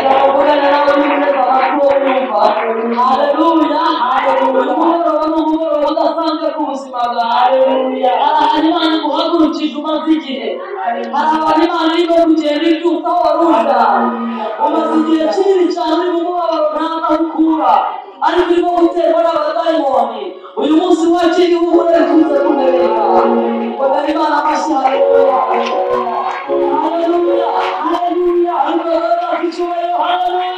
Ndakuvugana nawe neza amakuru wumva. Haleluya. Umugoroba ni umugoroba udasanzwe ku buzima bwawe. Hari ahantu Imana iguhagurukije umaze igihe. Hari abantu Imana irimo kugenda ibyutsa aho wari uryamye. Umaze igihe kinini cyane uri mu mubabaro nta n'aho ukura. Ariko urimo guterwa n'abadayimoni. Uyu munsi wakiriye ihumure riturutse ku ntebe yawe. Komera Imana amashyi. Haleluya. Haleluya. Haleluya. Ariko rero icyubahiro. Haleluya.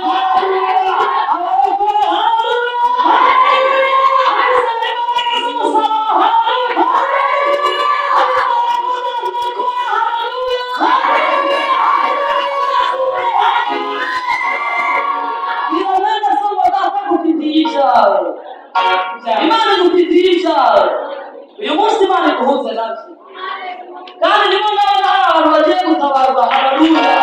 Abarokore. Haleluya. Abizera imbaraga z'umusaraba. Haleluya. Haleluya. Birabera ibyawe. Imana igufitiye ibyawe. Uyu munsi Imana iguhuze nabyo. Kandi ndimo ndabona hari abantu bagiye gutabarwa. Haleluya.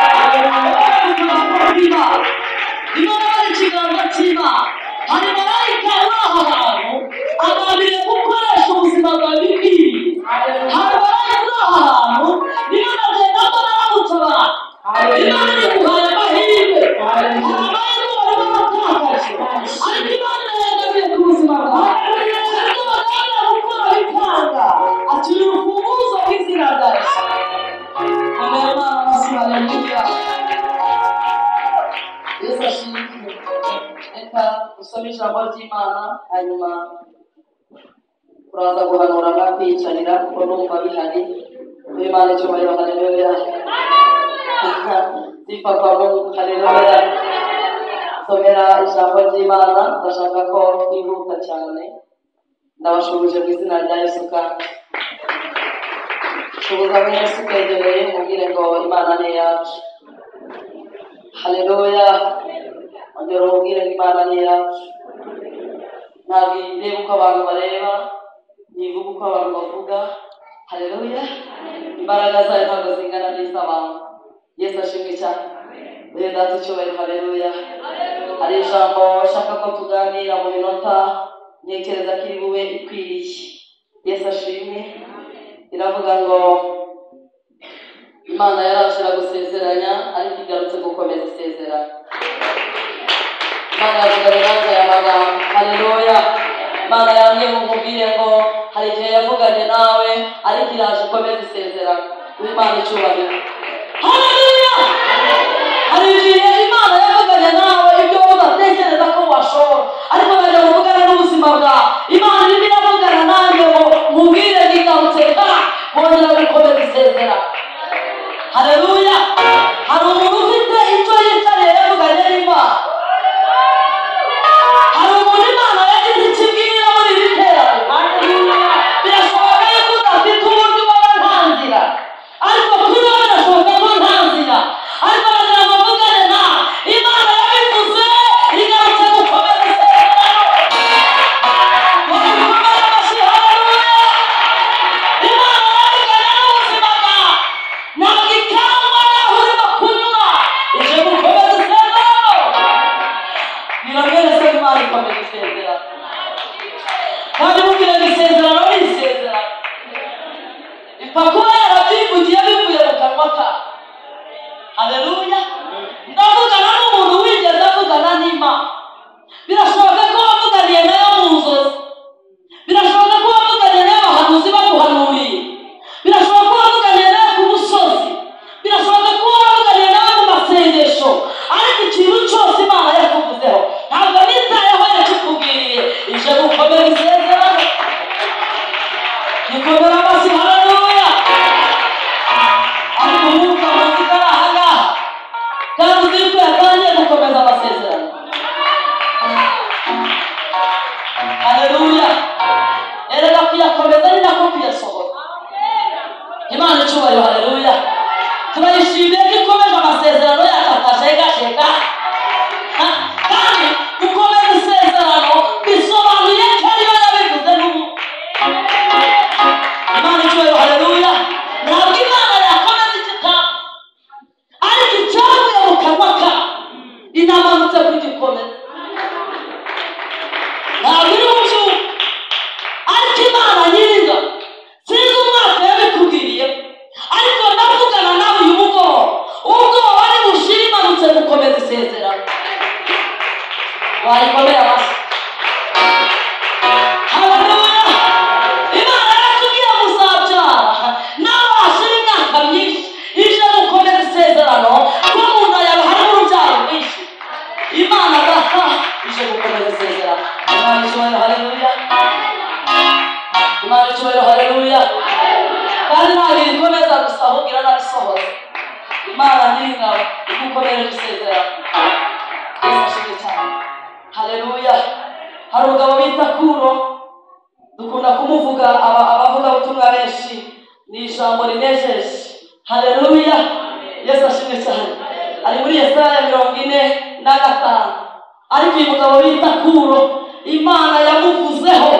Ndimo ndabona ikiganza cy'Imana. Hari marayika uri aha hantu agambiriye gukoresha ubuzima bwawe bikwiriye. Hari marayika uri aha hantu ndimo ndagenda mbona bagutabara. Imana iguhaye amahirwe. Hari amahirwe barimo batakaje. Ariko Imana yagabiriye ku buzima bwawe. Ibyo bagambira gukora bikanga. Akira urufunguzo rw'izina rya Yesu. Komera Imana amashyi. Haleluya. Yesu ashimwe. Reka usome ijambo ry'Imana hanyuma turaza guhanura mwakwiyicarira kuko numva bihari. Imana icyubahiro. Haleluya. Sifa kwa Mungu. Haleluya. Somera ijambo ry'Imana, ndashaka ko twihuta cyane. Ndabashuhuje mu izina rya Yesu kandi shuhuza mwese ukwegereye mubwire ngo Imana ni iyacu. Haleluya. Ongera umubwire ngo Imana ni iyacu. Ntabwo ireba uko abantu bareba, ntivuga uko abantu bavuga. Haleluya. Imbaraga zayo ntabwo zingana n'iz'abantu. Yesu ashimwe cyane. Duhe Data icyubahiro. Haleluya. Hari ijambo nshaka ko tuganira mu minota ntekereza ko iri bube ikwiriye. Yesu ashimwe. Iravuga ngo Imana yaraje iragusezeranya ariko igarutse gukomeza isezerano. Imana yavuganye nanjye aya magambo. Haleluya. Imana yambwiye ngo nkubwire ngo hari igihe yavuganye nawe ariko iraje ikomeza isezerano. Imana icyubahiro. Haleluya. Hari igihe Imana yavuganye nawe ibyo udatekereza ko washobora, ariko bajya kuvugana n'ubuzima bwawe. Imana irimo iravugana nanjye ngo mubwire ngo igarutse kongera gukomeza isezerano. Haleluya. Hari umuntu ufite icyo yicariye yavuganye n'Imana. Hari umuntu Imana yagize icyo ibwira muri iri teraniro. Birashoboka yuko udafite uburyo ubona nta nzira, ariko kuri wowe birashoboka ko nta nzira, ariko bagira ngo mvugane nawe. Imana yabivuze igarutse gukomeza isezerano. Wabikomera amashyi. Haleluya. Imana yavuganye n'ubuzima bwawe. Ntabwo ikangwa n'aho urimo kunyura, ije gukomeza isezerano. Bira mwene se Imana ikomeza isezerano. Kandi mubwire ngo isezerano ni isezerano. Ipfa kuba yarabyivugiye bivuye mu kanwa kawe. Haleluya. Ndavugana n'umuntu wigeze avugana n'Imana. Birashoboka ko wavuganiye nayo mu nzozi. Birashoboka ko wavuganiye nayo abahanuzi baguhanuriye. Birashoboka ko wavuganiye nayo ku musozi. Birashoboka ko wavuganiye nayo mu masengesho. Ariko ikintu cyose Imana yakuvuzeho ntabwo nitayeho yakikubwiriye, ije gukomera isezerano. Gikomera amashyi. Haleluya. Ariko umwuka muzika ari aha ngaha, kandi uzi yuko yatangiye gukomeza amasezerano. Haleluya. Erega kuyakomeza ni nako kuyasohora. Imana icyubahiro. Haleluya. Turayishimiye ko ikomeje amasezerano yacu atajegajega. Kandi gukomeza isezerano bisobanuye ko ariyo yabivuze n'ubu. Imana icyubahiro. Haleluya. Ntabwo Imana yakomeza ikitabu, ariko icyavuye mu kanwa kawe inamanutse kugikomeza. Ntabwo iri bubyumve, ariko Imana nyiringabo Wayikomera amashyi. Haleluya. Imana yaratubwiye muzabyara nawe washira imyaka myinshi, ije gukomeza isezerano ko mu nda yawe harimo urubyaro rwinshi. Imana data ije gukomeza isezerano. Imana icyubahiro, haleluya. Imana icyubahiro, haleluya. Kandi ntabwo irikomeza gusa, ahubwo iranabisohoza. Imana nyiringabo igukomereje isezerano. Yesu ashimwe cyane. Haleluya. Hari umugabo bita Kuro, dukunda kumuvuga, abavugabutumwa benshi, ni ijambo rinejeje. Haleluya. Yesu ashimwe cyane. Ari muri Yesaya 45. Ariko uyu mugabo bita Kuro, Imana yamuvuzeho,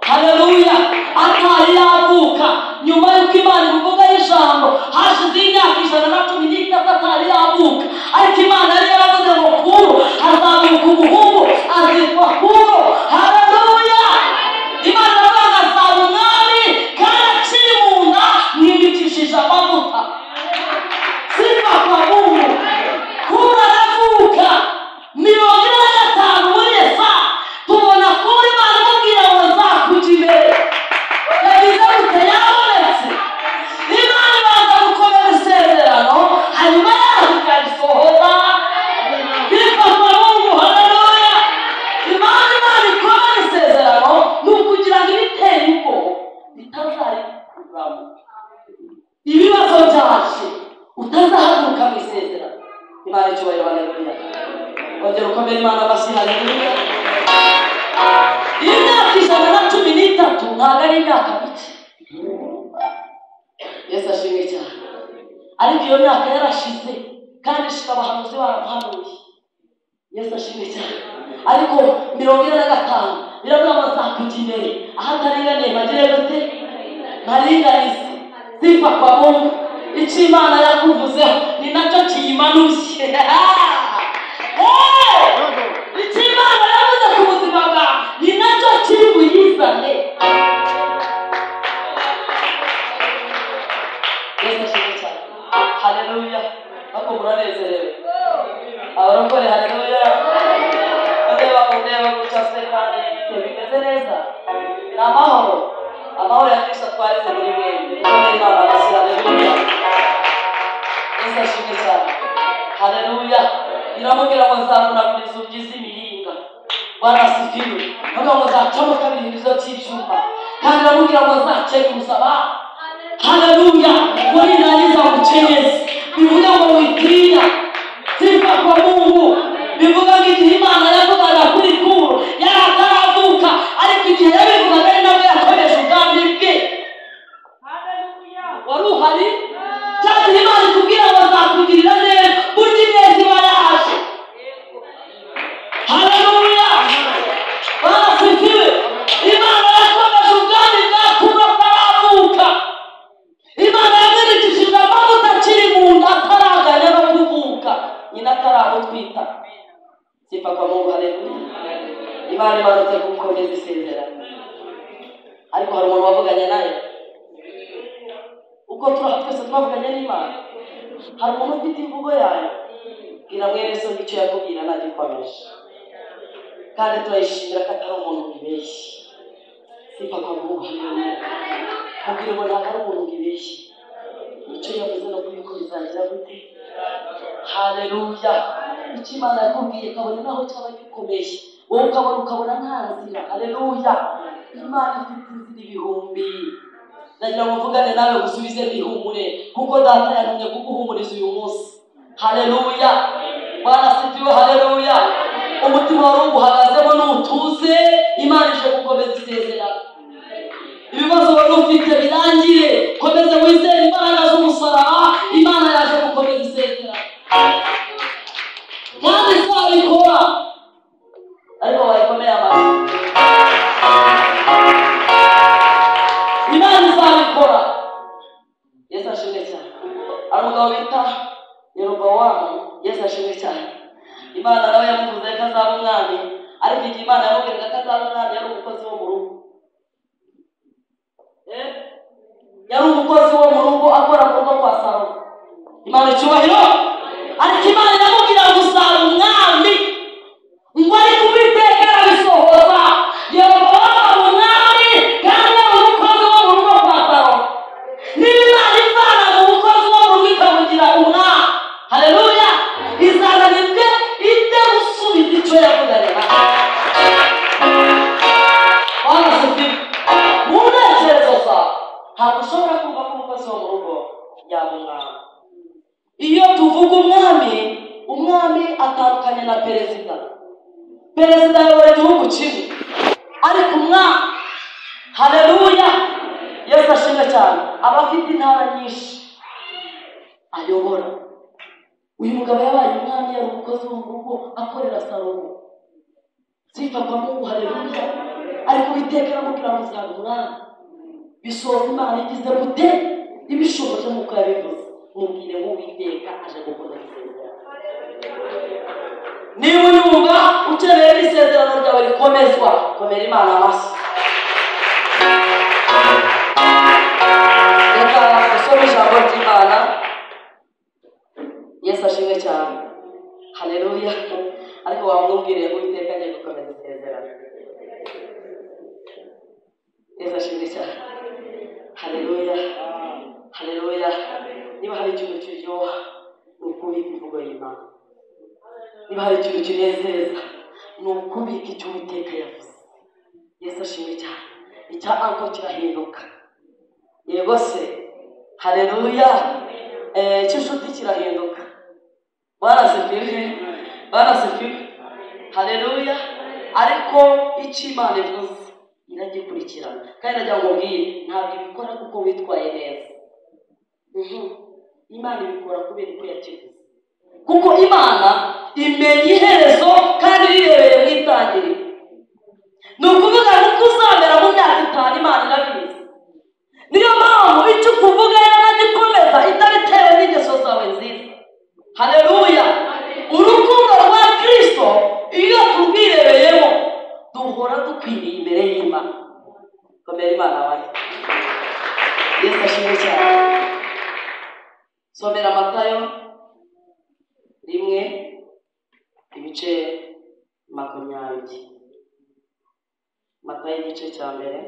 haleluya, atari yavuka. Nyuma y'uko Imana imuvuga ijambo, hashize imyaka 113 atari yavuka. Ariko Imana yari yaravuze ngo Kuro hazavuka umuhungu azitwa Kuro. Haleluya. Imana iravuga ngo azaba umwami kandi akiri mu nda mwimikishije amavuta. Sifa kwa Mungu. Kuro aravuka 45 muri Yesaya, tubona Kuro Imana imubwira ngo nzakujya imbere. Yagize gute? Yabonetse. Imana ibanza gukomeza isezerano, hanyuma yaho ikarisohoza. Sifa kwa Mungu. Haleluya. Impamvu Imana ikomeza isezerano ni ukugira ngo ibiteye ubwoba bitazarikuramo. Ibibazo byaje utazahaguruka mu isezerano. Imana icyubahiro, haleluya. Ongera ukomere Imana amashyi, haleluya. Imyaka 113 ntabwo ari imyaka mike. Yesu ashimwe cyane. Ariko iyo myaka yarashize kandi ishira abahanuzi baramuhanuye. Yesu ashimwe cyane. Ariko 45 biravuga ngo nzakujya imbere aho ataringaniye bagire gute? Ntaringanize. Sifa kwa Mungu. Icyo Imana yakuvuzeho ni nacyo kiyimanuye. Icyo Imana yavuze ku buzima bwawe ni nacyo kiri buyizane. Yesu ashimwe cyane. Haleluya. Ariko muranezerewe abarokore? Haleluya. Ndeba undeba gutya se kandi bimeze neza, ni amahoro. Amahoro ya Kristo atwarize muri mwembi. Mukomere Imana amashyi, haleluya. Yesu ashimwe cyane. Haleluya. Iramubwira ngo nzavunagura inzugi z'imiringa. Bwana asifiwe. Avuga ngo nzacamo kabiri ibirizo by'ibyuma. Kandi iramubwira ngo nzakeguza abantu. Haleluya. Ngo nindangiza ngukenyeze. Bivuga ngo witinya. Sifa kwa Mungu. Bivuga ngo igihe Imana yavugaga kuri Kuro yari ataravuka, ariko igihe yabivugaga ari nabwo yakomeje ubwami bwe. Wari uhari? Cya gihe Imana ikubwira ngo nzakugirira neza, burya ineza iba yaje. Haleluya. Bwana asifiwe. Imana yakomeje ubwami bwa Kuro ataravuka. Imana yamwimikishije amavuta akiri mu nda, ataraganya no kuvuka, nyina ataramutwita. Sifa kwa Mungu, haleluya. Imana imanutse gukomeza isezerano. Ariko hari umuntu wavuganye nayo? Uko turi twese twavuganye n'Imana. Hari umuntu ufite imvugo yayo? Bwira mwene so icyo yakubwira nagikomeje. Kandi turayishimira ko atari umuntu wibeshye. Sifa kwa Mungu, haleluya. Mubwire ngo ntabwo ari umuntu wibeshye. Icyo yavuze no kubikora bizagira gute? Haleluya. Icyo Imana yakubwiye kabone naho cyaba gikomeye, wowe ukabona nta nzira. Haleluya. Imana ifite inzira ibihumbi. Ndagira ngo mvugane nawe usubize ihumure, kuko data yantumye kuguhumuriza uyu munsi. Haleluya. Bwana asifiwe, haleluya. Umutima wari uguhagazemo n'utuze, Imana ije gukomeza isezerano. Ibibazo wari ufite birangire, komeze wizere imbaraga z'umusaraba. Imana yaje gukomeza isezerano kandi izabikora. Ariko bayikomeye amashyi. Imana izabikora. Yesu ashimwe cyane. Hari umugabo bita Yerobowamu. Yesu ashimwe cyane. Imana nawe yamuvuze ko azaba umwami, ariko igihe Imana yamubwiraga ko azaba umwami yari umukozi wo mu rugo. Yari umukozi wo mu rugo, akora mu rugo kwa Salomo. Imana icyubahiro. Ariko Imana iramubwira ngo uzaba umwami, ngo ariko Uwiteka Icyo yavuganye nawe. Bwana asifiwe. Mu ntekerezo zawe ntabwo ushobora kumva ko umukozi wo mu rugo yaba umwami. Iyo tuvuga umwami, umwami atandukanye na perezida. Perezida ayobora igihugu kimwe, ariko umwami, haleluya, Yesu ashimwe cyane, aba afite intara nyinshi ayobora. Uyu mugabo yabaye umwami, yari umukozi wo mu rugo akorera Salomo. Sifa kwa Mungu, haleluya. Ariko Uwiteka aramubwira ngo uzaba umwami. Bisoza Imana igize gute? Ibishoboje nk'uko yabivuze. Mubwire ngo Uwiteka aje gukomeza isezerano. Niba unyumva ukeneye ko isezerano ryawe rikomezwa, komera Imana amashyi. Reka dusome ijambo ry'Imana. Yesu ashimwe cyane, haleluya. Ariko wamubwiriye ngo Uwiteka agiye gukomeza isezerano. Yesu ashimwe cyane, haleluya, haleluya. Niba hari ikintu kiryoha ni ukubika imvugo y'Imana. Niba hari ikintu kinezeza ni ukubika icyo Uwiteka yavuze. Yesu ashimwe cyane. Icya anko kirahinduka, yego se, haleluya. Icy'inshuti kirahinduka. Bwana asifiwe, Bwana asifiwe, haleluya. Ariko icyo Imana ivuze iragikurikirana. Kandi nagira ngo mbwire, ntabwo ibikora kuko witwaye neza. Imana ibikora kubera uko yakivuze, kuko Imana imenya iherezo kandi rirebeye mu itangiriro. Ni ukuvuga ngo uko uzamera mu myaka 5 Imana irabizi. Niyo mpamvu icyo ukuvuga yaranagikomeza itabitewe n'ingeso zawe nziza. Haleluya. Urukundo rwa Kristo iyo turwirebeyemo duhora dukwiriye imbere y'Imana. Komera Imana wawe. Yesu ashimwe cyane. Somera Matayo 1:20. Matayo igice cya mbere.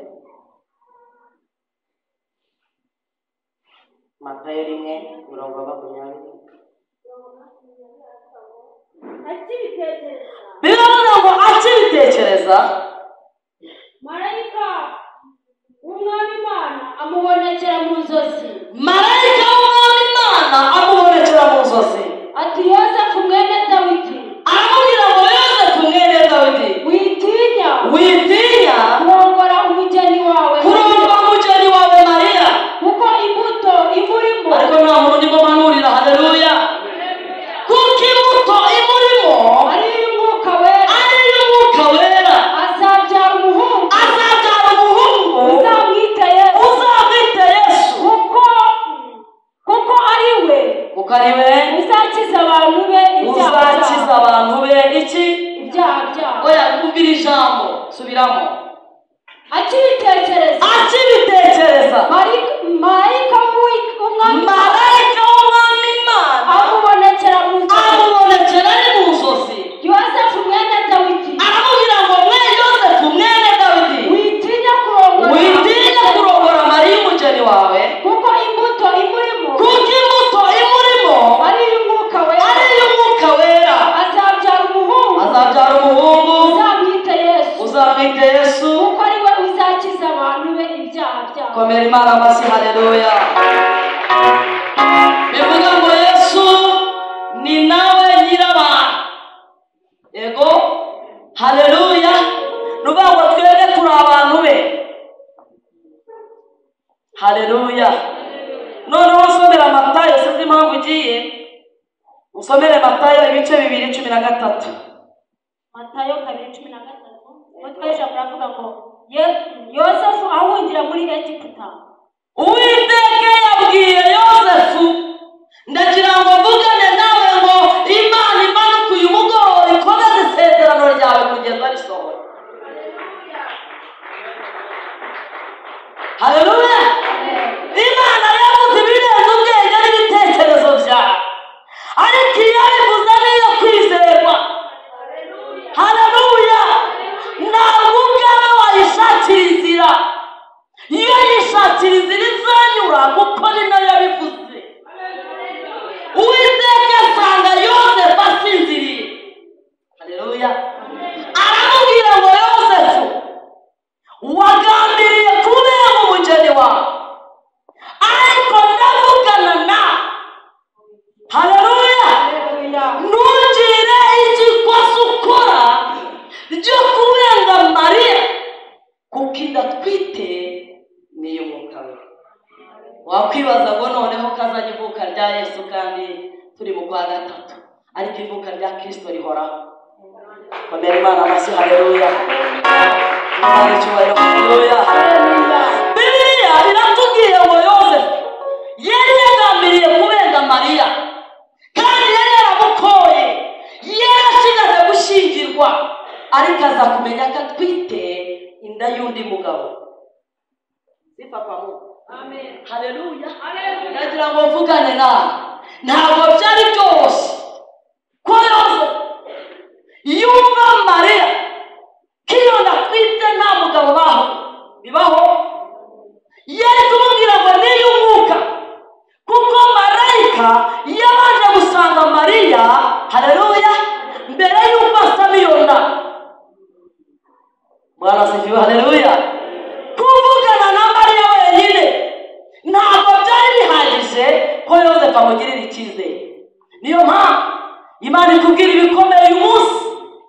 Matayo 1:20. Biravuga ngo akibitekereza, marayika w'Umwami Imana amubonekera mu nzozi. Marayika w'Umwami Imana amubonekera mu nzozi. Ati Yozefu mwene Dawidi. Aramubwira ngo Yozefu mwene Dawidi, witinya, witinya kurongora umugeni wawe, kurongora umugeni wawe Mariya, kuko imbuto imurimo. Ariko nta muntu ndimo manurira, haleluya. Kuko imbuto imurimo ari iy'Umwuka Wera, ari iy'Umwuka Wera. Azabyara umuhungu, azabyara umuhungu, uzamwite Yesu, uzamwite Yesu, kuko ari we, kuko ari we uzakiza abantu be ibyaha, uzakiza abantu be iki? Ibyaha byabo. Oya, umvira ijambo, subiramo. Akibitekereza, akibitekereza, marayika w'Umwami, marayika w'Umwami Imana amubonekera mu nzozi, amubonekera ari mu nzozi. Yozefu mwene Dawidi, aramubwira ngo mwe Yozefu mwene Dawidi, witinya kurongora, witinya kurongora Mariya umugeni wawe, kuko imbuto imurimo, kuko imbuto imurimo ari iy'Umwuka Wera, ari iy'Umwuka Wera. Azabyara umuhungu, azabyara umuhungu, uzamwite Yesu, uzamwite Yesu, kuko ari we uzakiza abantu be ibyaha byabo. Komera Imana amashyi, haleluya. Bivuga ngo Yesu ni nawe nyir'abantu. Yego, haleluya. Nuvuga ngo twebwe turi abantu be. Haleluya. Noneho usomera Matayo, sinzi impamvu ugiye. Usomere Matayo ibice 2:13. Matayo 2:13. Umutwe w'ijambo uravuga ngo Yozefu ahungira muri Egiputa. Uwiteka yabwiye Yozefu, ndagira ngo mvugane nawe ngo Imana imanuke uyu mugoroba ikomeze isezerano ryawe kugeza risohoye. Haleluya. Imana yavuze ibirenze ubwenge n'ibitekerezo byawe, ariko iyo yabivuze niyo kwizerwa. Haleluya. Ntabwo ubwawe wayishakira inzira, iyo yishakira inzira izanyura, kuko ni nayo yabivuze. Uwiteka gatatu, ariko ivuka rya Kristo rihoraho. Komera Imana amashyi, haleluya. Imana icyubahiro, haleluya. Bibiliya iratubwiye ngo Yozefu yari yagambiriye kubenga Mariya, kandi yari yaramukoye, yari ashigaje gushyingirwa, ariko aza kumenya ko atwite inda y'undi mugabo. Sifa kwa Mungu. Amen. Haleluya. Nagira ngo mvugane nawe, ntabwo byari byoroshye ko Yozefu yumva Mariya ko iyo ndatwite nta mugabo baho bibaho, yari kumubwira ngo niy'umwuka, kuko marayika yabanje gusanga Mariya, haleluya, mbere y'uko asama iyo nda. Bwana asifiwe, haleluya. Kuvugana na Mariya wenyine ntabwo byari bihagije ko Yozefu amugirira icyizere. Niyo mpamvu Imana ikubwira ibikomeye uyu munsi,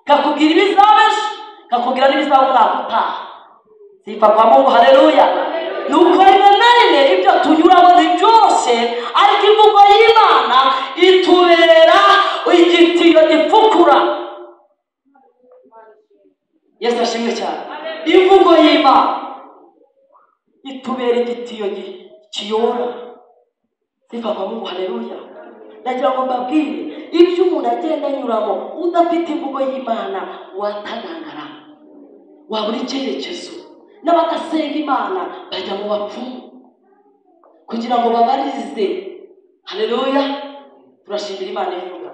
ikakubwira ibizaba ejo, ikakubwira n'ibizaba umwaka utaha. Sifa kwa Mungu, haleluya. Nuko rimwe na rimwe ibyo tunyuramo ntibyoroshye, ariko imvugo y'Imana itubera igitiyo gipfukura. Yesu ashimwe cyane. Imvugo y'Imana itubera igitiyo kiyora. Sifa kwa Mungu, haleluya. Ndagira ngo mbabwire ibyo umuntu agenda anyuramo udafite imvugo y'Imana watagangara, wabura icyerekezo. N'abadasenga Imana bajya mu bapfumu kugira ngo babarize. Haleluya. Turashimira Imana ivuga,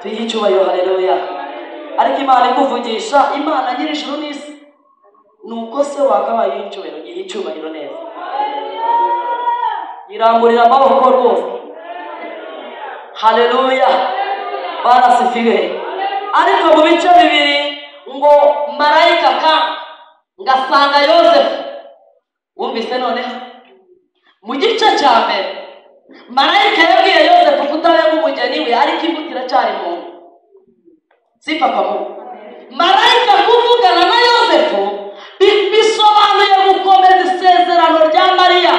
tuyihe icyubahiro, haleluya. Ariko Imana ikuvugisha, Imana nyir'ijuru n'isi, nuko se wakabaye icyubahiro, gihe icyubahiro neza, iramburira amaboko rwose. Haleluya, barasifiwe. Ariko mu bice bibiri ngo marayika kandi ngasanga Yozefu. Wumvise noneho mu gice cya mbere marayika yabwiye Yozefu kutarenga umugeni we, ariko imbuto iracyari mu nda. Sifa kwa Mungu. Marayika kuvugana na Yozefu bisobanuye gukomeza isezerano rya Mariya.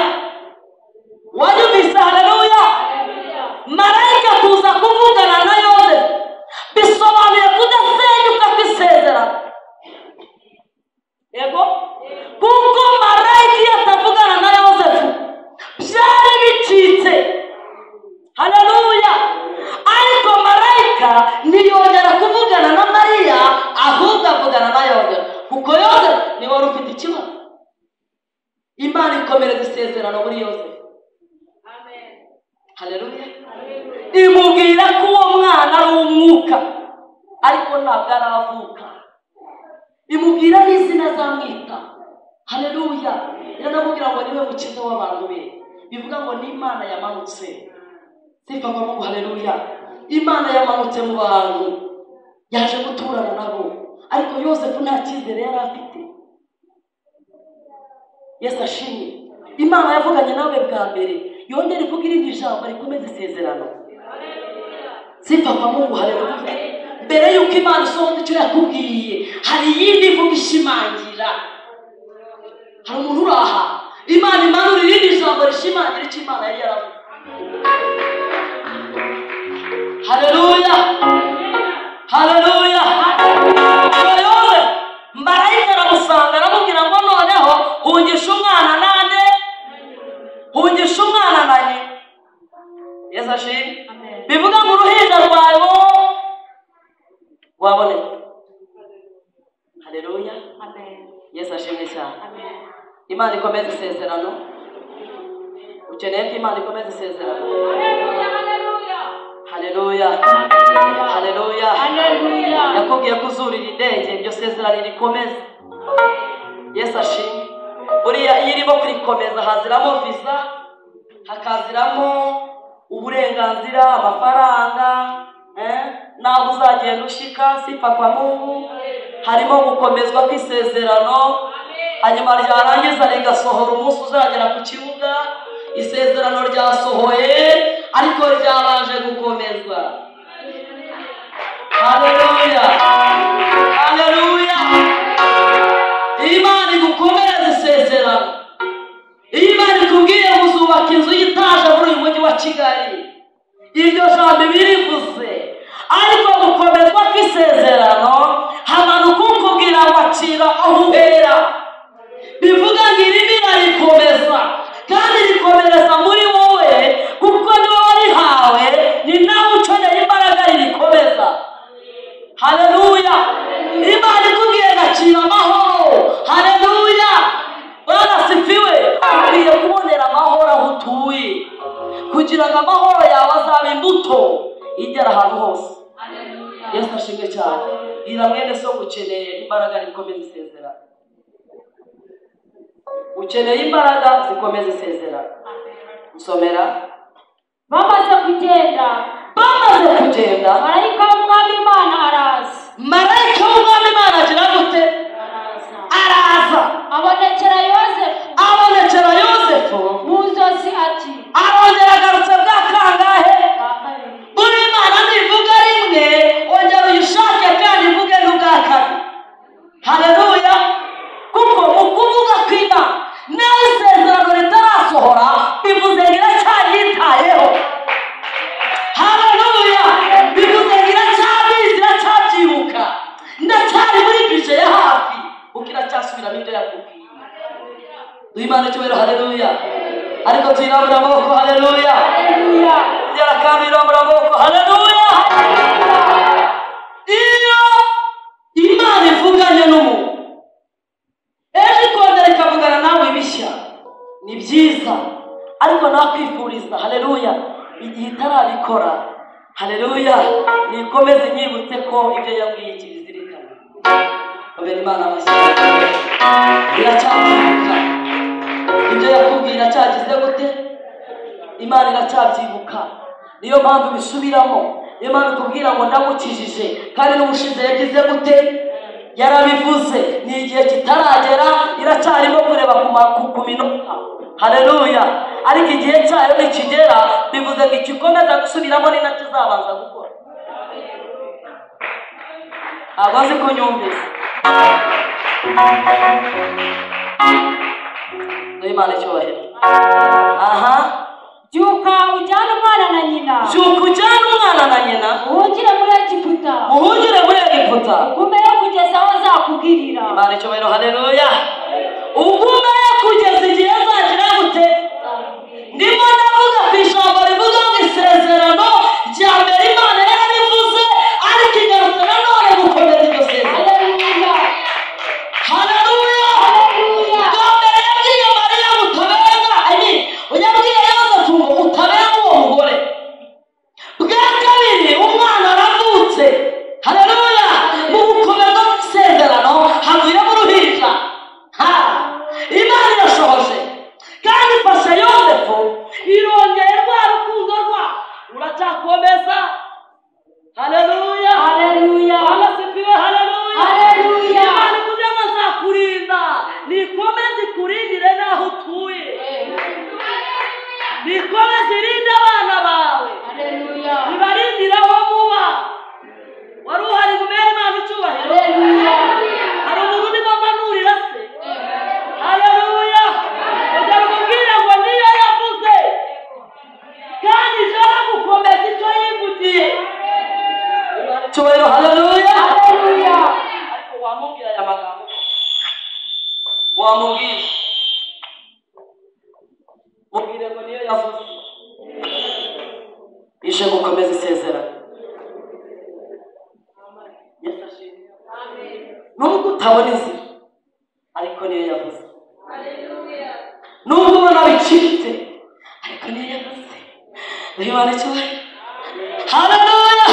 Wanyumvise? Haleluya. Marayika kuza kuvugana na Yozefu bisobanuye kudasenyuka kw'isezerano. Yego, kuko marayika iyo atavugana na Yozefu byari bicitse. Haleluya. Ariko marayika ntiyongera kuvugana na Mariya, ahubwo avugana na Yozefu, kuko Yozefu niwe wari ufite ikibazo. Imana ikomereza isezerano muri Yozefu. Haleluya. Imubwira ko uwo mwana ari umwuka, ariko ntabwo aravuka. Imubwira n'izina azamwita. Haleluya. Iranamubwira ngo niwe mukiza w'abantu be, bivuga ngo ni Imana yamanutse. Sifa kwa Mungu, haleluya. Imana yamanutse mu bantu, yaje guturana nabo, ariko Yozefu nta cyizere yari afite. Yesu ashimwe. Imana yavuganye nawe bwa mbere, yongera ivuga irindi jambo rikomeza isezerano. Sifa kwa Mungu, haleluya. Mbere y'uko Imana isohoza icyo yakubwiye, hari iyindi mvugo ishimangira. Hari umuntu uri aha, Imana imanura irindi jambo rishimangira icyo Imana yari yaravuze. Haleluya, haleluya. Yozefu marayika aramusanga aramubwira ngo noneho hungisha umwana nande, hungisha umwana na nyina. Yesu ashimwe. Bivuga ngo uruhinja rwawe waboneka. Haleluya. Yesu ashimwe cyane. Imana ikomeze isezerano. Ukeneye ko Imana ikomeze isezerano. Haleluya, haleluya. Yakubwiye ko uzurira indege, iryo sezerano rikomeze. Yesu ashimwe. Buriya iyo irimo kurikomeza haziramo visa, hakaziramo uburenganzira, amafaranga, naho uzagenda ushika. Sifa kwa Mungu. Harimo gukomezwa kw'isezerano, hanyuma ryarangiza rigasohora umunsi uzagera ku kibuga. Isezerano ryasohoye, ariko ryabanje gukomezwa. Haleluya, haleluya. Imana igukomereza isezerano. Imana ikubwiye ngo uzubaka inzu y'itaje muri uyu mujyi wa Kigali, Iryo jambo birivuze, ariko gukomezwa kw'isezerano hamanuka ukubwira ngo acira aho uhera. Bivuga ngo irimo irarikomeza kandi rikomereza muri wowe, kuko niwe warihawe, ni nawe ukeneye imbaraga ririkomeza. Haleluya! Imana ikubwiye gacira amahoro. Haleluya! Bwana asifiwe. Ukwiye kubonera amahoro aho utuye, kugira ngo amahoro yawe azabe imbuto igera ahantu hose. Yesu ashimwe cyane. Bwira mwene so ukeneye imbaraga zikomeza isezerano. Ukeneye imbaraga zikomeza isezerano. Nsomera. Bamaze kugenda, marayika w'Umwami Imana araza. Marayika w'Umwami Imana agira gute? Araza. Abonekera Yozefu. Abonekera Yozefu mu nzozi ati, arongera agarutse bwa kangahe? Buri Imana nivuga rimwe, ongera uyishake kandi ivuge n'ubwa kabiri. Haleluya! Kuko mu kuvuga kw'Imana naho isezerano ritarasohora, bivuze ngo iracyayitayeho. Haleluya! Bivuze ngo iracyabizi, iracyabyibuka, ndacyari muri bije ya hafi, kuko iracyasubiramo ibyo yakubwiye. Duhe Imana icyubahiro. Haleluya! Ariko tuyirambure amaboko. Haleluya! Ongera kandi uyirambure amaboko. Haleluya! Iyo Imana ivuganye n'umuntu, ejo ikongera ikavugana nawe bishya, ni byiza, ariko nakwifuriza, haleluya, igihe itarabikora, haleluya, nikomeze nyibutse ko ibyo yambwiye ikibizirikana. Obera Imana amashyi. Iracyabyibuka ibyo yakubwiye, iracyagize gute? Imana iracyabyibuka. Niyo mpamvu ibisubiramo, niyo mpamvu ikubwira ngo ndagukijije, kandi n'ubushize yagize gute? Yarabivuze. Ni igihe kitaragera, iracyarimo kureba ku minota. Haleluya! Ariko igihe cyayo nikigera, bivuze ngo ikikomeza gusubiramo ni nacyo izabanza gukora. Ntabwo nzi ko nyumvise. Duhe Imana icyubahiro. Aha. Byuka ujyane umwana na nyina. Byuka ujyane umwana na nyina. Uhungire muri Egiputa. Uhungire muri Egiputa. Ugumeyo kugeza aho azakubwirira. Imana icyubahiro. Haleluya! Ugumeyo kugeza igihe azagira gute? Ndimo ndavuga ku ijambo rivuga ngo isezerano rya mbere Imana yarabivuze, ariko igarutse nanone gukomeza iryo sezerano. Haleluya! Bwa mbere yabwiye Mariya mutabenga, yabwiye Yozefu ngo mutabenga uwo mugore. Bwa kabiri umwana aravutse. Haleluya! Mu gukomeza isezerano havuyemo uruhinja. Imana irashohoje kandi ifashe Yozefu, irongera rwa rukundo rwa uracyakomeza. Haleluya! Haleluya! Bwana asifiwe. Haleluya! Haleluya! Imana ivuze ngo nzakurinda, nikomeze ikurindire n'aho utuye, nikomeze irinde abana bawe, Haleluya! ibarindire aho muba. Wari uhari ngo umere Imana icyubahiro. Haleluya! Hari umuntu urimo ampanurira se? Haleluya! Ongera umubwire ngo niyo yavuze, kandi ishaka gukomeza icyo yivugiye. Icyubahiro. Haleluya! Haleluya! Ariko wamubwira aya magambo, wamubwira, mubwire ngo niyo yavuze, ije gukomeza isezerano. Yesu ashimwe. Nubwo utabona inzira, ariko niyo yavuze. Nubwo ubona bicitse, ariko niyo yavuze. Duhe Imana icyubahiro. Haleluya!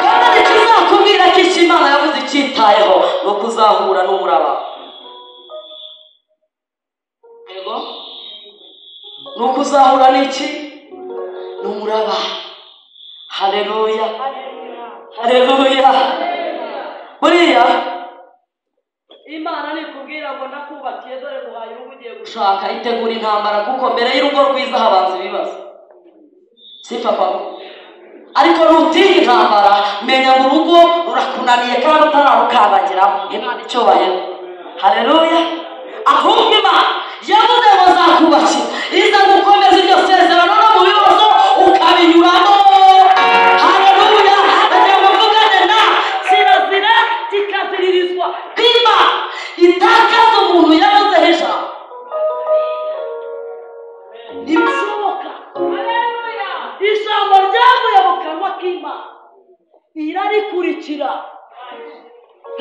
Kandi ikizakubwira ko icyo Imana yavuze icyitayeho, ni uko uzahura n'umuraba. Yego, ni uko uzahura n'iki? N'umuraba. Haleluya! Haleluya! Buriya Imana nikubwira ngo ndakubakiye, dore nguhaye urugo ugiye gushaka, itegura intambara, kuko mbere y'urugo rwiza habanza ibibazo. Sifa kwa Mungu. Ariko nutinya intambara, menya ngo urugo rurakunaniye kandi utararukandagiramo. Imana icyubahiro. Haleluya! Ahubwo Imana yavuze ngo nzakubakira, iza gukomeza iryo sezerano no mu bibazo ukabinyuramo.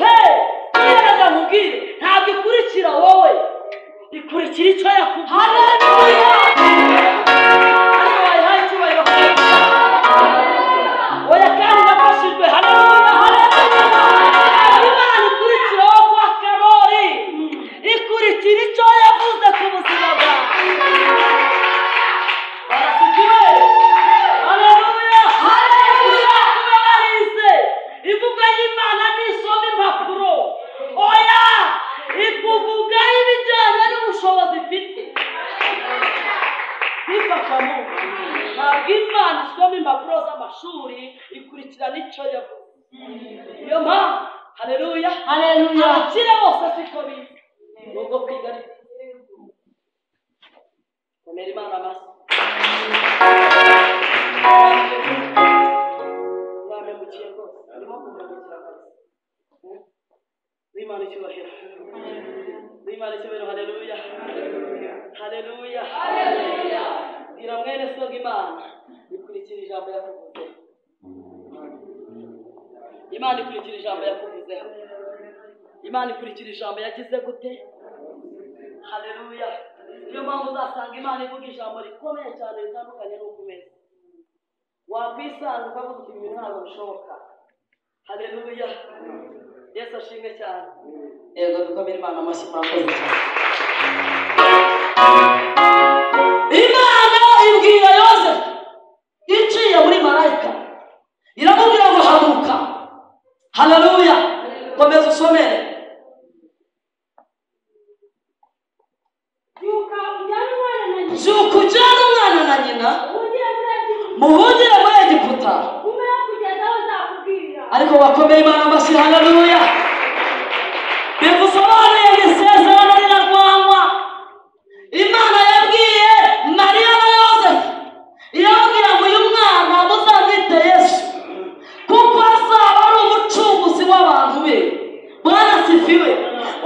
Hey, reka nkubwire, ntabwo ikurikira wowe, ikurikira icyo yakubwiye. Haleluya! Ariko wayihaye icyubahiro. Oya, kandi nafashijwe. Haleluya, haleluya! Imana ikurikira wowe kwa Karori, ikurikira icyo yavuze ku buzima bwawe. Barasigiwe. Haleluya, haleluya! Kuba warize imvugo y'Imana ntisoma impapuro. Oya, ikuvuga ibijyanye n'ubushobozi ifite. Sifakamu, ntabwo Imana isoma impapuro z'amashuri, ikurikirana icyo yavuze. Niyo mpamvu, haleluya, Haleluya. Abakire bose siko bize, nubwo kwiga ari byiza. Komera Imana amashyi. Mwampemukiye rwose, urimo kumpemukira kabisa. W'Imana icyubahiro, w'Imana icyubahiro. Haleluya, haleluya! Bwira mwene so ngo Imana ikurikira ijambo yakuvuzeho. Imana ikurikira ijambo yakuvuzeho. Imana ikurikira ijambo yagize gute? Haleluya! Niyo mpamvu uzasanga Imana ivuga ijambo rikomeye cyane ritandukanye n'uko umeze, wakwisanga ukavuga uti ibintu ntabwo bishoboka. Haleluya! Yesu ashimwe cyane. Yego, dukomere Imana amashyi. Murakoze cyane. Imana ibwira Yosefu iciye muri marayika, iramubwira ngo haguruka. Haleluya! Komeza usomere. Byuka ujyane umwana na nyina. Byuka ujyane umwana na nyina, Uhungire muri Egiputa. Muhungire muri Egiputa. Ubeho kugeza aho nzakubwirira. Ariko bakomeye Imana amashyi. Haleluya! Bigusobanuye ngo isezerano rirarwanywa. Imana yabwiye Mariya na Yosefu, irababwira ngo uyu mwana muzamwite Yesu, kuko azaba ari umucunguzi w'abantu be. Bwana sifiwe!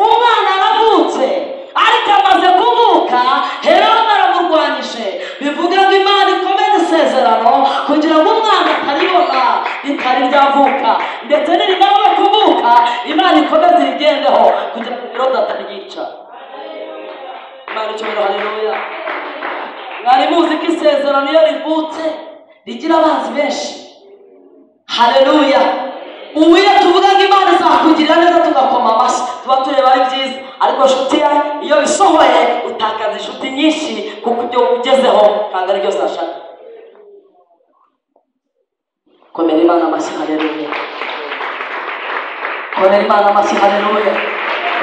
Umwana aravutse, ariko amaze kuvuka Herode aramurwanyije. Bivuga ngo Imana ikomeze isezerano kugira ngo umwana ataribona ritari ryavuka, ndetse nirimara no kuvuka Imana ikomeze irigendeho kugira ngo Herode ataryica. Imana icyubahiro. Haleluya! Mwari muzi ko isezerano iyo rivutse rigira abanzi benshi? Haleluya! Ubu iyo tuvuga ngo Imana izakugirira neza, tugakoma amashyi, tuba tureba ari byiza. Ariko nshuti yawe, iyo bisohoye utakaza inshuti nyinshi, kuko ibyo ugezeho ntabwo ari byo zashaka. Komera Imana amashyi. Haleluya! Komera Imana amashyi. Haleluya!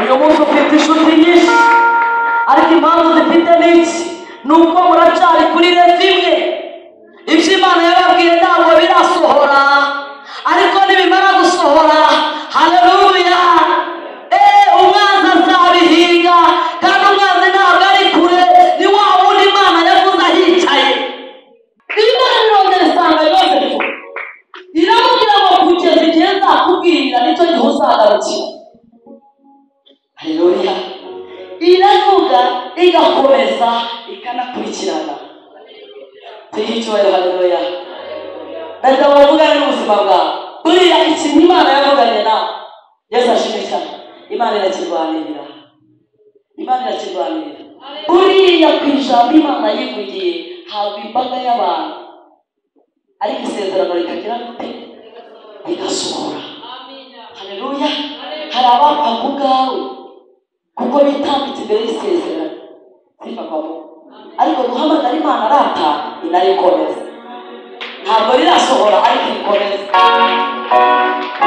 Uyu munsi ufite inshuti nyinshi, ariko impamvu zifite ni iki? Ni uko muracyari kuri level imwe. Ibyo Imana yababwiye ntabwo birasohora, ariko nibimara gusohora, haleluya, umwanzi azabihinga. Kandi umwanzi ntabwo ari kure, ni wa wundi Imana yavuze ahicaye. Imana irongera isanga Yosefu, iramubwira ngo kugeza igihe nzakubwirira nicyo gihe uzagarukira. Haleluya! Iravuga, igakomeza, ikanakurikirana. Tuyihe icyubahiro. Haleluya! Ndagira ngo mvugane n'ubuzima bwawe. Buriya ikintu Imana yavuganye nawe, Yesu ashimwe cyane, Imana irakirwanirira, Imana irakirwanirira. Buriya ku ijambo Imana yivugiye habwa imbaga y'abantu, ariko isezerano rikagira gute? Rigasohora. Haleluya! Hari abapfa ku bwawe kuko bitambitse imbere y'isezerano. Sifa kwa Mungu. Ariko guhamagara Imana arata inarikomeza. Ntabwo rirasohora, ariko irikomeza.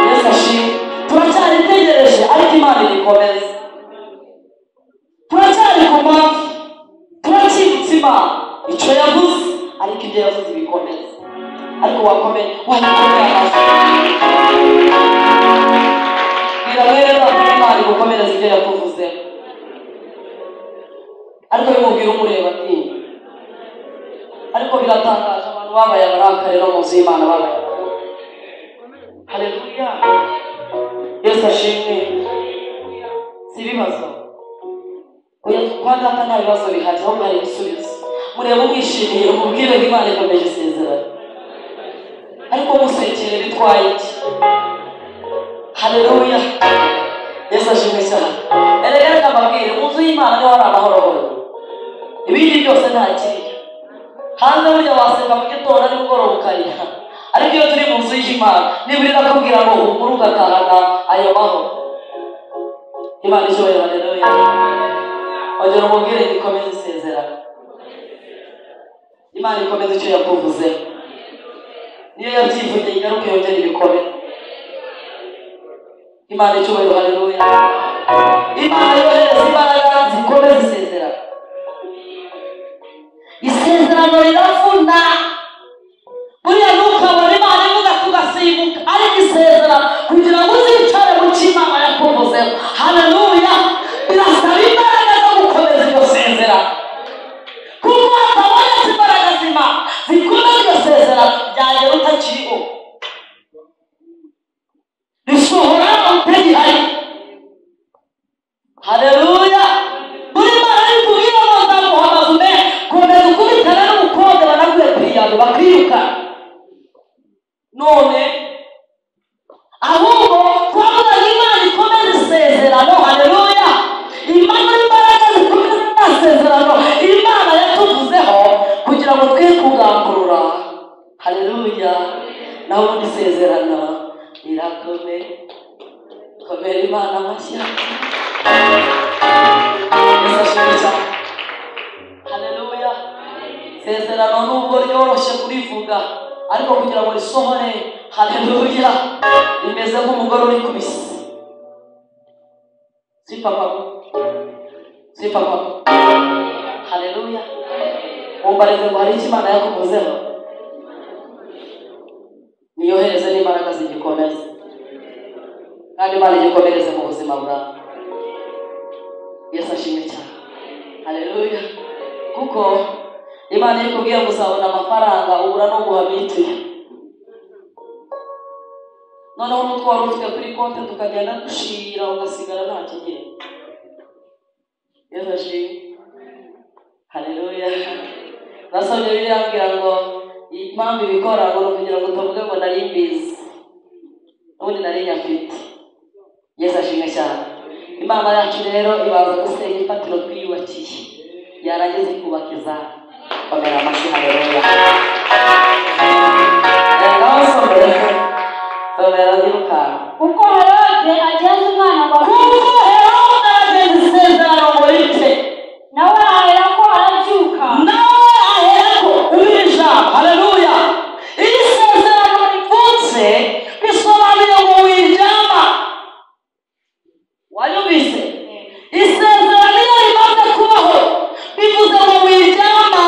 Yesu ashimwe! Turacyaritegereje, ariko Imana irikomeza. Turacyari ku mpamvu, turacyibutsa Imana icyo yavuze, ariko ibyo yavuze ibikomeza. Ariko wakomeye, wayikomeye amashyi. Bwira mwene data Imana igukomereza ibyo yakuvuzeho, ariko bimubwira umureba ati. Ariko biratangaje, abantu babaye abarakare no mu nzu y'Imana babaye. Haleluya! Yesu ashimwe! Si ibibazo. Oya, kwa data nta bibazo bihari, ahubwo hari ibisubizo. Murebe umwishimiye, umubwire ngo Imana ikomeje isezerano. Ariko musekere bitwaye iki? Haleluya. Yesu ashimwe cyane. Erega reka mbabwire, mu nzu y'Imana niho hari amahoro honyine. Ibindi byose nta kiriyo. Hanze burya waseka mu gitondo nimugoroba ukarira. Ariko iyo turi mu nzu y'Imana, nibura irakubwira ngo humura ugatahana ayo mahoro. Imana icyubahiro, haleluya. Ongera umubwire ngo ikomeze isezerano. Imana ikomeze icyo yakuvuze. Niyo yabyivugiye igaruke yongere ibikore. Imana icyubahiro, haleluya. Imana yohereza imbaraga zikomeza isezerano. Isezerano riravuna. Buriya ntukabona Imana ivuga tugasimbuka, ariko isezerano kugira ngo uzicare mu cyo Imana yakuvuzeho. Haleluya. Birasaba imbaraga zo gukomeza iryo sezerano. Kuko hatabonetse imbaraga z'Imana zikomeza iryo sezerano, byagera utakiriho. Risohora utagihari. Haleluya. Buri Imana ikubwira ngo nzaguha amazu menshi, komeza ukubitana n'umukobwa banaguhe piyano bakiruka. None ahubwo twavuga ngo Imana ikomeze isezerano. Haleluya. Imana imbaraga zikomeza isezerano Imana yatuvuzeho kugira ngo twe kugamburura. Haleluya. Naho ubundi isezerano rirakomeye. Komera Imana amashyi. Yesu ashimwe cyane. Haleluya. Isezerano nubwo ryoroshye kurivuga, ariko kugira ngo risohore, haleluya, rimeze nk'umugore uri ku bisi. Si papa, si papa. Haleluya. Mumbarize ngo hari icyo Imana yakuvuzeho. Niyohereze n'imbaraga zigikomeza. Kandi Imana igikomereze mu buzima bwawe. Yesu ashimwe cyane. Haleluya. Kuko Imana iyo ikubwiye ngo uzabona amafaranga, ubura no guha mituyu. Noneho n'utwo wari ufite kuri konti tukagenda dushira ugasigara nta kigenda. Yesu ashimwe. Haleluya. Nasomye Bibiliya ambwira ngo impamvu ibikora ngo ni ukugira ngo utavuga ngo nari mbizi. Ubundi nari nyafite. Yesu ashimwe cyane. Imana yacu rero ibanza gusenya imfatiro twiyubakiye, yarangiza ikubaka izayo. Komera amashyi, haleluya. Ngaho somera. Somera yirukanka. Kuko Herode agenza umwana ngo Kuko Herode agenza isezerano ngo ripfe. Nawe aherako arabyuka. Nawe aherako ubirija. Haleluya. Iri sezerano rivutse bisobanuye ngo wiryama. Wanyumvise? Isezerano iyo rimaze kubaho bivuze ngo wiryama,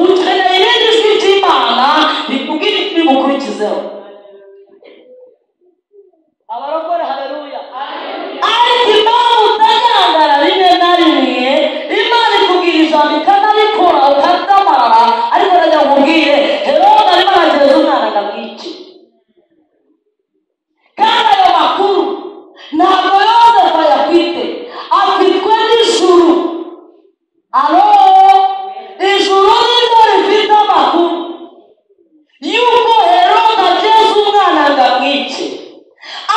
ukeneye irindi jwi ry'Imana rikubwira icyo bimukurikizeho. Abarokore, haleluya. Ariko impamvu utagangara rimwe na rimwe, Imana ikubwira ijambo ikanabikora ukadamarara, ariko najya nkubwire, Herode arimo arageza umwana ngo amwice. Kandi ayo makuru ntabwo Yozefu ayafite, afitwe n'ijuru. Alo, ijuru niryo rifite amakuru yuko Herode ageze umwana ngo amwice.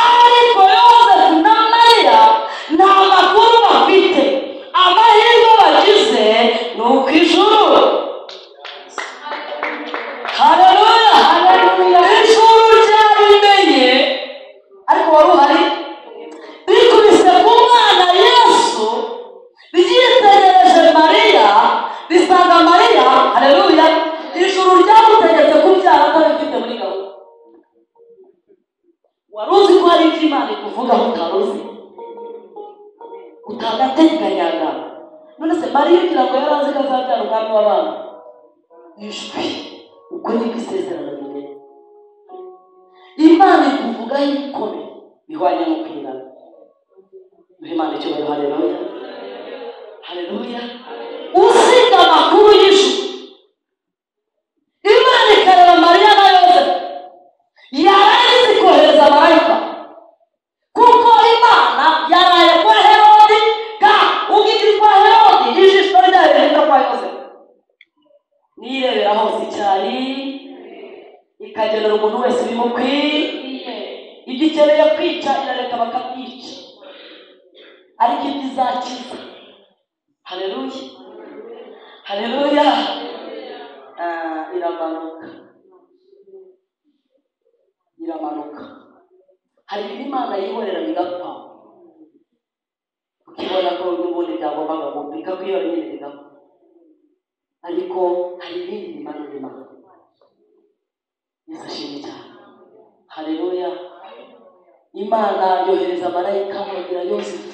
Ariko Yozefu na Mariya nta makuru bafite. Amahirwe bagize ni uko ijuru. Haleluya. Ijuru ryabimenye, ariko wari uhari. Rikubise ku mwana Yesu, ryitegereje Mariya, risanga Mariya. Haleluya. Ijuru ryamutegetse kubyara atabifite muri gahunda. Wari uzi ko hari ibyo Imana ikuvugaho utari uzi, utagateganyaga. None se Mariya ugira ngo yari azi ko azabyara umwami w'abana? Ijwi. Uko niko isezerano rimeze. Imana ikuvugaho ibikomeye bihwanye no kwirana. Duhe Imana icyubahiro, haleluya. Haleluya. Usiga amakuru y'ijuru. Imana ikareba Mariya na Yozefu, yarangiza ikohereza marayika. Kuko Imana yaraye kwa Herodi, ka ugiri kwa Herodi, ijisho ryayo riri kwa Yozefu. Nirebera hose icyayi, ikagenera umuntu wese ibimukwiye. Ibyo ikeneye kwica irareka. Ariko ibyo izakiza. Haleluya, haleluya. Iramanuka, iramanuka. Hari ibintu Imana yihorera bigapfa, ukibona ko n'ubundi byagombaga gupfa, ikakwihora nyine bigapfa. Ariko hari ibindi bimanura Imana. Yesu ashimwe cyane. Haleluya. Imana yohereza marayika amubwira Yosefu,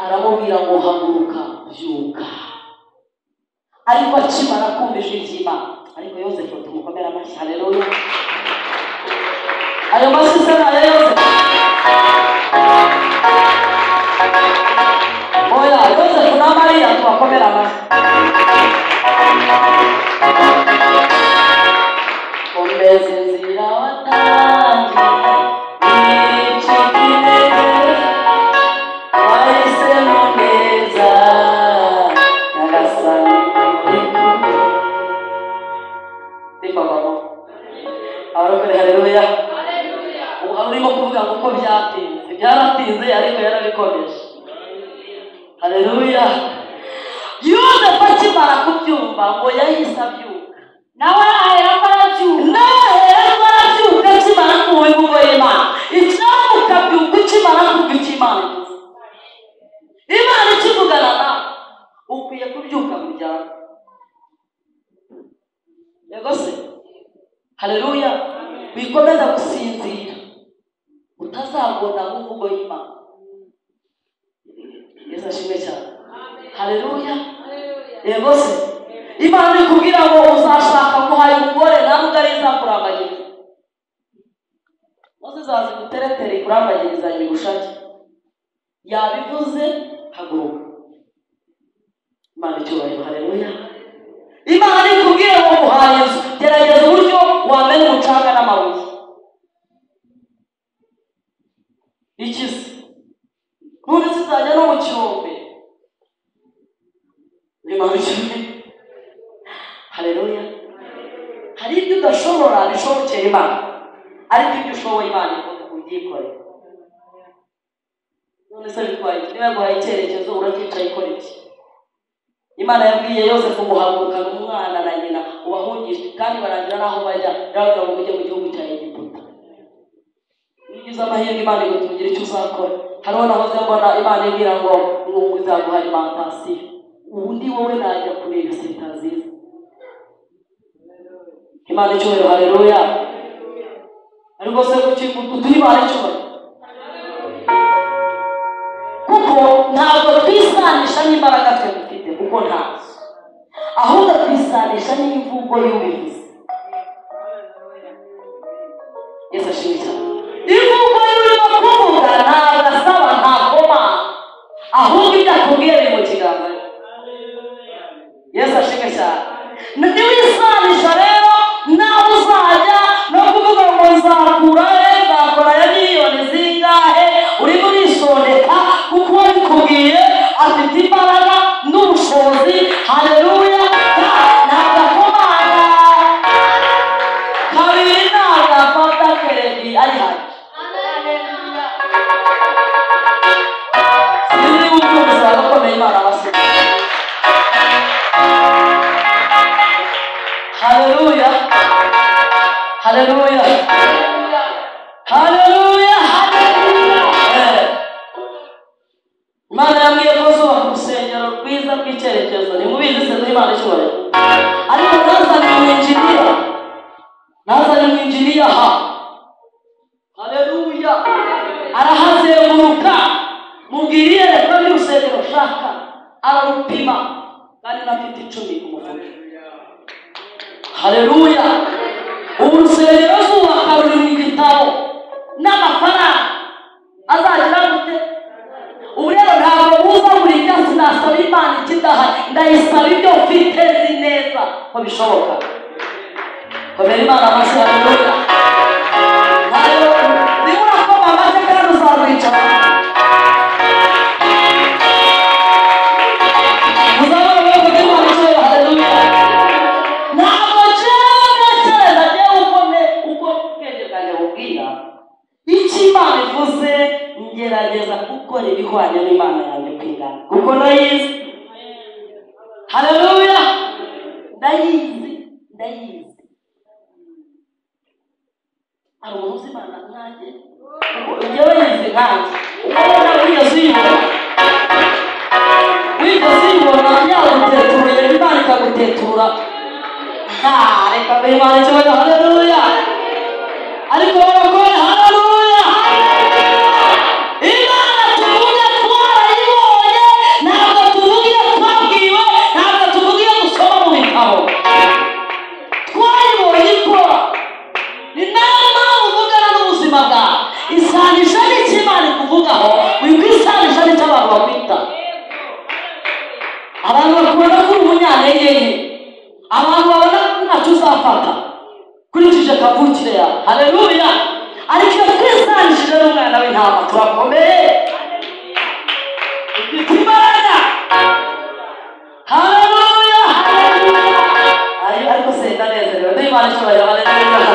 aramubwira ngo haguruka, byuka. Ariko akimara kumva ijwi ry'Imana, ariko Yosefu tumukomere amashyi. Haleluya. Ayo mashyi se ni aya Yosefu? Oya, Yosefu na Mariya tubakomere amashyi. Komeza inzira watangiye, wicika intege, wahisemo neza, Nyagasani uri kumwe. Sipavamo. Abarokore haleluya. Ubu hari urimo kuvuga ngo uko byatinze, byaratinze ariko yarabikomeje. Haleluya. Yosefu akimara kubyumva ngo yahise abyuka. Nawe aherako arabyuka. Nawe aherako arabyuka akimara kumva imvugo y'Imana. Icyampa ukabyuka ukimara kumva icyo Imana ivuze. Imana ikivugana nawe, ukwiye kubyuka kuryama. Yego se? Haleluya. Wikomeza gusinzira, utazagona mu mvugo y'Imana. Yesu ashimwe cyane. Haleluya. Yego se? Imana ikubwira ngo uzashaka guhaye umugore, nta nubwo ari izakurambagiriza. Maze izaza iguteretere ikurambagiriza igushake. Yabivuze, haguruka. Imana icyubahiro. Haleluya. Imana ikubwira ngo guhaye inzu, gerageza uburyo wamena umucanga n'amabuye. Ikize none zizajya no mu kirombe. Imana icyubahiro. Haleluya. Hari ibyo udashobora bishobokera Imana, ariko ibyo ushoboye Imana ivuga ubyikorere. None se bitwaye iki? Niba yaguhaye icyerekezo uracyicaye ikora iki? Imana yabwiye Yosefu guhagurukana umwana na nyina ubahungishe, kandi barangira n'aho bajya, iravuga ngo mujye mu gihugu cya Egiputa. Iyo ugize amahirwe Imana igutungira icyo uzakora. Hariho nahoze mbona Imana ibwira ngo ngo izaguha alimentation. Ubundi wowe najya kureba iseta nziza. Imana icyubahiro. Haleluya. Ariko se kuki uduha Imana icyubahiro? Kuko ntabwo twisanisha n'imbaraga twe dufite, kuko ntazo, ahubwo twisanisha n'imvugo y'ubivuze. Yesu ashimwe cyane. Imvugo y'urimo kuvuga ntabwo asaba, ntakoma, ahubwo ibyo akubwiye biri mu kiganza. Yesu ashimwe cyane. Niwisanisha rero nawe uzajya no kuvuga ngo nzakura he, nzakora ya miliyoni zingahe, urimo urisondeka kuko uwabikubwiye afite imbaraga n'ubushobozi. Haleluya. Ntabwo akomanga kabiri, ntabwo afata keredi ari hano. Sinzi niba ubyumvise, bagakomeye Imana amashyi. Haleluya, haleluya, haleluya. Imana yambwiye ko zubaka urusengero rwiza rw'icyerekezo. Ntimubizi se? Imana icyubahiro. Ariko nazanye umwinjiniya, nazanye umwinjiniya ha. Haleluya. Arahazenguruka, mubwira iyerekwa ry'urusengero ushaka, ararupima, kandi nafite 10 ku mufuka. Haleluya. Ubu urusengero zubaka ruri mu gitabo n'amafaranga azagira gute? Ubu rero ntabwo buza buri ibyo sinasaba Imana ikidahari, ndayisaba ibyo mfite nzi neza ko bishoboka. Komera Imana amashyi. Haleluya. Niba urakoma amashyi kandi uzarwicara. Muzamure amaboko y'Imana icyubahiro. Haleluya. Ntabwo njyewe ntekereza njyewe uko ubwenge bwanjye bubwira icyo Imana ivuze, njye Ngerageza gukora ibihwanye n'Imana yanjye kwingana, kuko ndayizi. Haleluya, ndayizi, ndayizi. Hari umuntu uzi Imana nkanjye? Njyewe yizi nkanjye. Ubona wigeze uyibona, wigeze uyibona yaguteturuye, Imana ikagutetura. Reka mbe Imana ikibazo. Haleluya. Ariko barakora. Haleluya. Imana tuvuge twarayibonye, ntabwo tuvuga iyo twabwiwe, ntabwo tuvuga iyo dusoma mu bitabo. Twayibonye ikora. Ni nayo mpamvu uvugana n'ubuzima bwawe, isanisha n'icyo Imana ikuvugaho, wikwisanisha n'icyo abantu bakwita. Abantu bakubona ko uri umunyantege nke, abantu babona ko ntacyo uzafata ukurikije kavukire yawe. Haleluya. Ariko iyo twisanishije n'umwana w'intama turakomeye, dufite imbaraga. Haleluya. Ariko se ndanezerewe, n'Imana icyubahiro. Haleluya.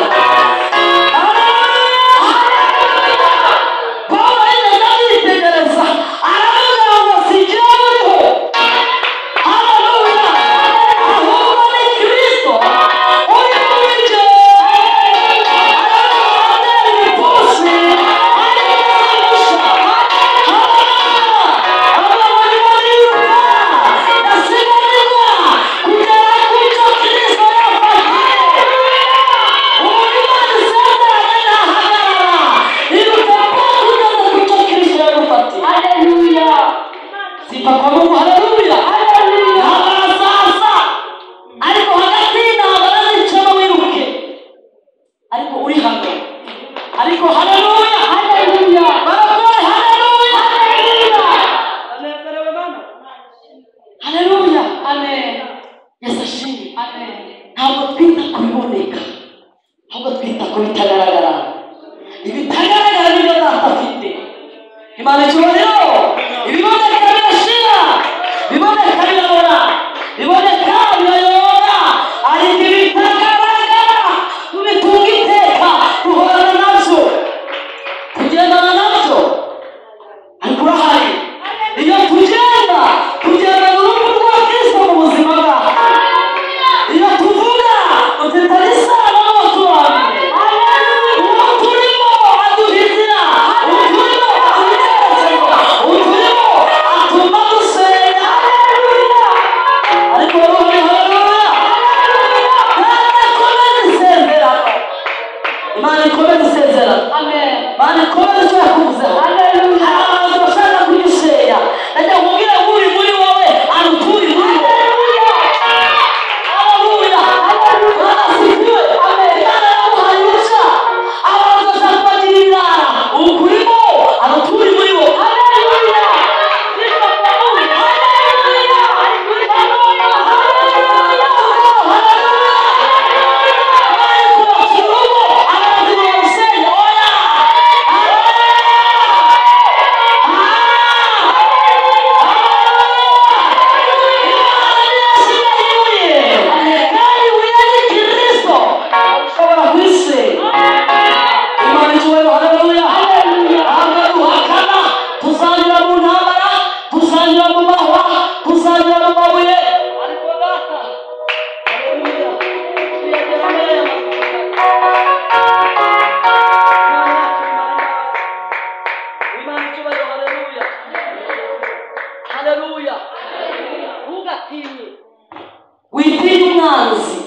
Pawulo yigeze amwitegereza aravuga ngo si jyewe uriho, haleluya, ahubwo ni Kristo uri muri jye. Aratera ibipfunsi, ariko Haleluya. Avuga ngo ndimo niruka, ndasiganirwa kugera ku cyo Kristo yafatiye. Umuntu Imana isezeranye ntahagarara, iruka paka ugeze ku cyo Kristo yagufatiye. Haleluya. Sifa kwa Mungu. Haleluya. Intambara zaza, ariko hagati y'intambara zicamo wiruke, ariko uri hano. Ariko haleluya, Haleluya. barakore. Haleluya, banezerewe Mana. Haleluya. Amen. Yesu ashimwe. Amen. Ntabwo twita ku biboneka, ahubwo twita ku bitagaragara. Ibitagaragara nibyo Data afite. Imana icyubahiro. Ibiboneka birashira, ibiboneka birabora, ibiboneka birayobora, ariko ibitagaragara tubitunga iteka, duhorana nabyo, tugendana nabyo. Ariko urahari. Iyo tugenda, tugendana urupfu rwa Kristo mu buzima bwacu. Iyo tuvuga dufitanye isano n'abaturanyi. Uwo turimo aduha inzira, uturimo aduha icyerekezo, uturimo atuma dusenga. Ariko wowe, haleluya, Imana ikomeze isezerano, Imana ikomeze isezerano. Amen. Imana ikomeze icyo yakuvuzeho. Haleluya. Hari abantu bashaka kugisenya, najya kubwira ngo uri muri wowe aruta uri muri wowe. Haleluya. Bwana asifiwe. Imana yamuhaye uruhushya. Abantu bashaka kubagira ibirara, ukurimo aruta uri muri wowe. Haleluya. Sifa kwa Mungu. Haleluya. Haleluya. Imana ikubakira urugo, abantu barusenya. Oya. Kandi ibuye ni Kristo, ushobora kurisenya. Imana icyubahiro. Haleluya. Ntabwo duhakana, tuzanyura mu ntambara, tuzanyura mu mahwa, tuzanyura mu mabuye, ariko Data, haleluya, tuyagera muri aya masezerano. Imana icyubahiro. Haleluya. Haleluya. Ntugatinye, witinye umwanzi,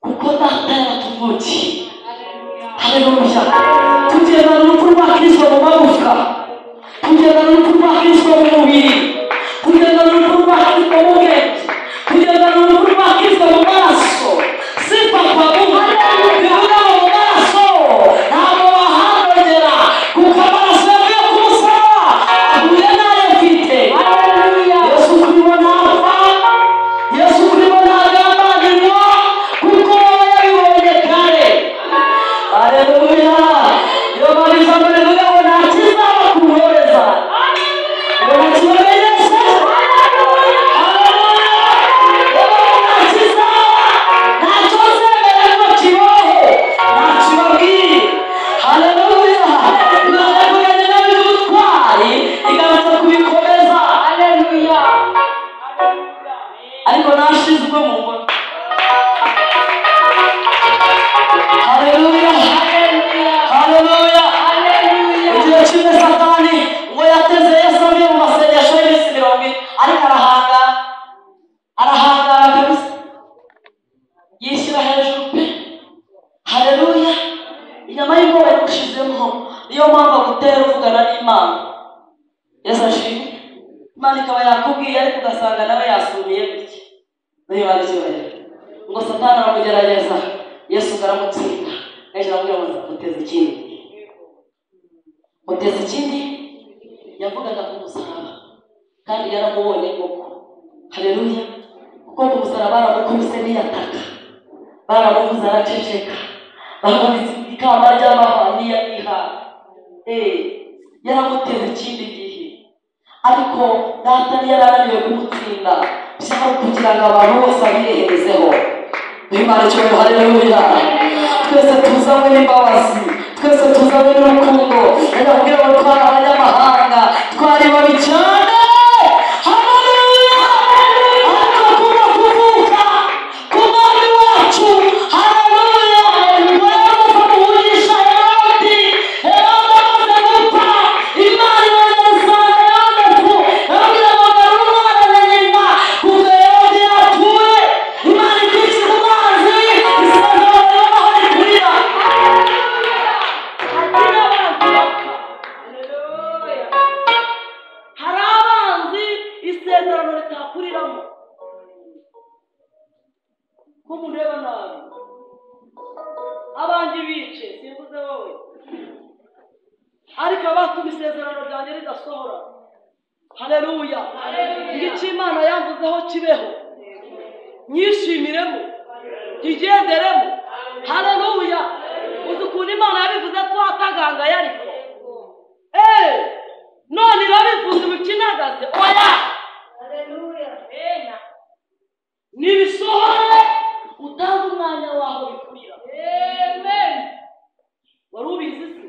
kuko Data yaratuvukiye. Haleluya. Tugendana urupfu rwa Kristo mu magufwa, tugendana urupfu rwa Kristo mu mubiri, tugendana urupfu rwa Kristo mu bwenge, tugendana urupfu rwa Kristo mu maraso. Sifa kwa Mungu. Bivuga ngo mu maraso ntabwo bahandogera, kuko amaraso yavuye ku musaraba ahuye n'ayo mfite. Haleluya. Yesu kuri bo ntapfa, Yesu kuri bo ntagambanirwa, kuko we yabibonye kare. Haleluya. Iyo mpamvu ijambo rivuga ngo nta kizaba ku ntore zanjye. mpamvu agutera uvugana n'Imana. Yesu ashimwe. Imana ikaba yakubwiye ariko ugasanga nawe yasumiye gutya. Niba icyubahiro. Ngo Satani aramugerageza, Yesu aramutsinda. Ejo aramubwira ngo muteze ikindi. Muteze ikindi yavugaga ku musaraba kandi yaramubonye koko. Haleluya. Kuko ku musaraba baramukubise ntiyataka, baramuvuze araceceka, bamubitse ikamba ry'amahwa ntiyaniha. Yaramuteze ikindi gihe, ariko data ntiyarananiwe kumutsinda, byari kugira ngo abantu bose abireherezeho. Imana icyubahiro, haleluya. Twese tuzanywe n'imbabazi, twese tuzanywe n'urukundo. Ndakubwira ngo twari abanyamahanga, twari babi cyane. Haleluya. Ariko kubwo kuvuka k'Umwami wacu, haleluya, ngo kumuvugisha Herodi, Herodi amaze gupfa, Imana irongera isanga Yozefu, iramubwira ngo garura umwana na nyina, kuko Herodi yapfuye. Imana ikwikiza umwanzi, isezerano ribaho rikurira. Hari abanzi bapfa. Hari abanzi isezerano ritakuriramo. Ko mureba nabi, abanjye bice, simvuze wowe, ariko abatuma isezerano ryanjye ridasohora. Haleluya. Icyo Imana yamvuzeho kibeho, nyishimiremo, nkigenderemo. Haleluya. Uzi ukuntu Imana yabivuze twatagangaye ariko none irabivuze ubikinagaze. Oya, nibisohore, utange umwanya waho bikurira. Wari ubizi se?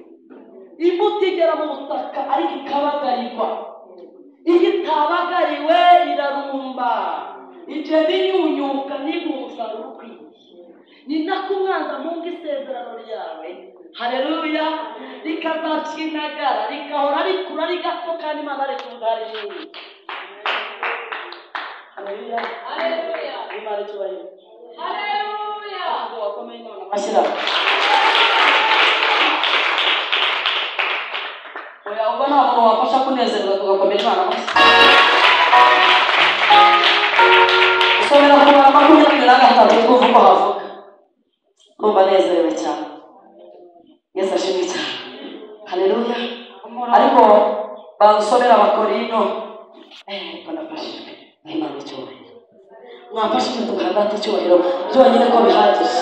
Imbuto igera mu butaka ariko ikabagarirwa. Iyo itabagariwe irarumba, igenda inyunyuka ntiguhe umusaruro ukwiye. Ni nako umwanzi amunga isezerano ryawe, haleluya, rikazakinagara, rigahora rikura ari gato kandi Imana arikuvuga ari rinini. Haleluya. Imana icyubahiro. Ntabwo wakomeye Imana amashyira. Oya, ubwo nta muntu wafasha kunezerwa tugakomera Imana amashyi. Usomera ku bantu 23 twumva uko havuga. Ndumva nezerewe cyane. Yesu ashimwe cyane. Haleluya. Ariko bansomera Abakorino. Ariko nafashijwe n'Imana icyubahiro. Mwamfashije tugaha Data icyubahiro byonyine ko bihagije.